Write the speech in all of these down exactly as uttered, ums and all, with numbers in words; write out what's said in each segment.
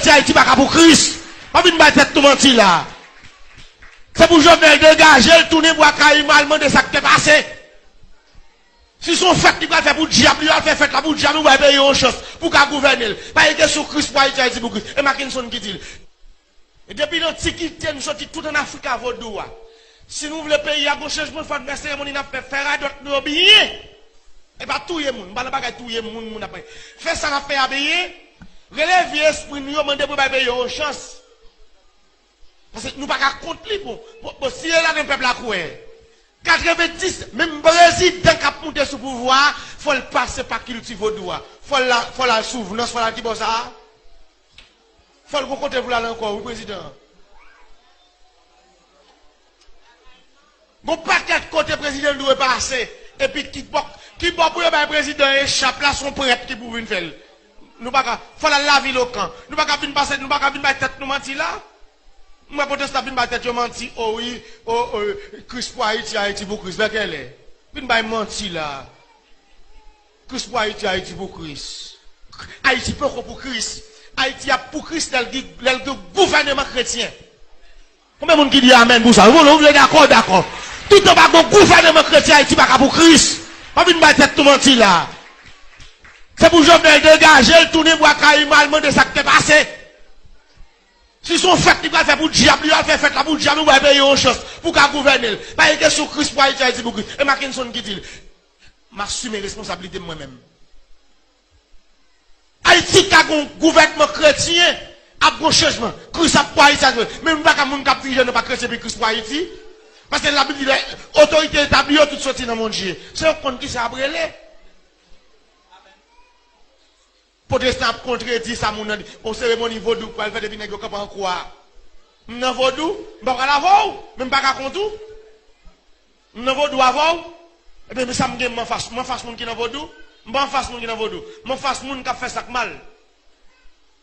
Ayiti pa ka pou Kris. Pa vin bay tèt nou manti la. Se pou Jovenel degaje l, tounen Bwa Kayiman, al mande sa k te pase. Si se yon fèt li pral fè pou dyab li, al fè fèt la pou dyab li, ou bay peyi a yon chans pou ka gouvène l. Pa gen kesyon Kris pou Ayiti, Ayiti pou Kris. E Mackenson ki di l. E depi l antikite, nou soti tout ann Afrik a vodou a. Si nou vle peyi a gon chanjman, fò n fè seremoni n ap fè, fè radòt nou yo byen. E pa touye moun, m pa nan bagay touye moun, moun ap fè sa n ap fè a byen. Rele vye espri nou yo, mande pou bay peyi a yon chans. Paske nou pa ka kont li, bon, bon, bon, si e ladan pèp la kwè. Katrevenndis, menm prezidan k ap moute sou pouvwa a, fò l pase pa kilti vodou a. Fò l al, fò l al Souvnans, fò l al ki bò sa a? Fò l gon kote pou l al ankò, wi, prezidan an. Gon pakèt kote prezidan dwe pase. Epi ki bò, ki bò pou yo bay prezidan an echap la, se yon prèt ki pou vin fè l. Nou pa ka, fò l al lavil Okan. Nou pa ka vin pase, nou pa ka vin bay tèt nou manti la. M wè pwotestan ap vin bay tèt yo manti, o wi, o, o, Kris pou Ayiti, Ayiti pou Kris. Lè kèlè? Vin bay manti la. Kris pou Ayiti, Ayiti pou Kris. Ayiti poko pou Kris. Ayiti ap pou Kris lè l gen, lè l gen gouvèneman kretyen. Konbyen moun ki di amèn pou sa? Ou vle, ou vle dakò, dakò. Toutan pa gon gouvèneman kretyen, Ayiti pa ka pou Kris. Pa vin bay tèt nou manti la. Se pou Jovenel degaje l, tounen Bwa Kayiman, al mande sa k te pase. Si se yon fèt li pral fè pou dyab li, al fè fèt la pou dyab li, ou bay peyi a yon chans pou ka gouvène l. Pa gen kesyon Kris pou Ayiti, Ayiti pou Kris. E Mackenson ki di l. M asime responsablite m mwen menm. Ayiti ka gon gouvènman kretyen, ap gon chanjman. Kris ap pou Ayiti, ap, men nou pa ka moun k ap dirije nou pa kretyen epi Kris pou Ayiti. Paske Labib di, lè otorite etabli yo tout soti nan Bondye. Se yo k konn kisa y ap rele. Pwotestan ap kontredi sa moun nan di. Yon seremoni vodou k pral fèt epi nèg yo kanpe an kwa. M nan vodou, m pa pral avè w, men m pa ka kont ou. M nan vodou avè w. Ebyen, men sa m gen, m anfas, m anfas moun ki nan vodou. M pa anfas moun ki nan vodou. M anfas moun k ap fè sa k mal.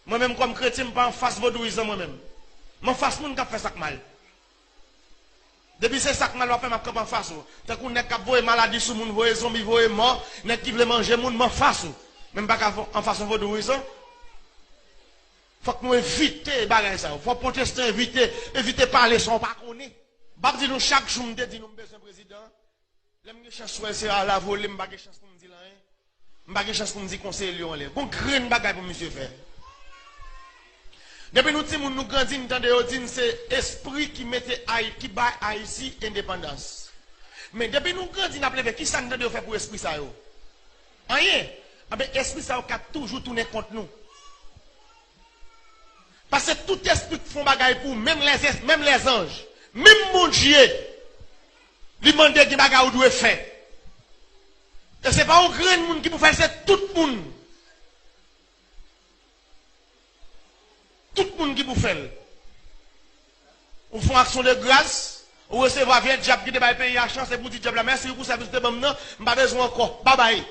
Mwen menm kòm kretyen, m pa anfas vodouyizan mwen menm. M anfas moun k ap fè sa k mal. Depi se sa k mal w ap fè, m ap kanpe anfas ou. Tankou nèg k ap voye maladi sou moun, voye zonbi, voye mò, nèg ki vle manje moun, m anfas ou. Men m pa ka anfas yon vodouyizan. Fòk nou evite bagay sa yo. Fòk pwotestan evite, evite pale sa w pa konnen. M p ap di nou chak jou m te di nou m bezwen prezidan. Lè m gen chans wè l se a la vole, m pa gen chans pou m di l anyen. M pa gen chans pou m di konseye l yo anlè. Gon grenn bagay pou misye fè. Depi nou timoun nou grandi, n tande yo di n se espri ki mete Ay-, ki bay Ayiti endepandans. Men depi nou grandi, n ap leve, kisa n tande yo fè pou espri sa yo? Anyen. Anben, espri sa yo ka toujou tounen kont nou. Paske tout espri k fè yon bagay pou ou, menm lèzès-, menm lèzanj, menm Bondye, li mande gen bagay ou dwe fè. E se pa yon grenn moun ki pou fè l, se tout moun. Tout moun ki pou fè l. Ou fè yon aksyon de gras, ou resevwa vye dyab ki te bay peyi a chans, epi ou di dyab la, mèsi wi pou sèvis ou te ban m nan, m pa bezwen ankò, babay.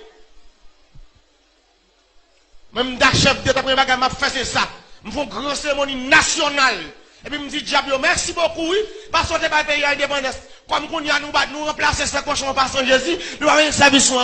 Mwen m ta chèf deta, premye bagay m ap fè se sa. M fè yon gran seremoni nasyonal. Epi m di dyab yo, mèsi bokou wi, paske w te bay peyi a endepandans. Kòm kounye a nou bat, nou ranplase san kochon an pa san Jezi, nou pa bezwen sèvis ou ankò.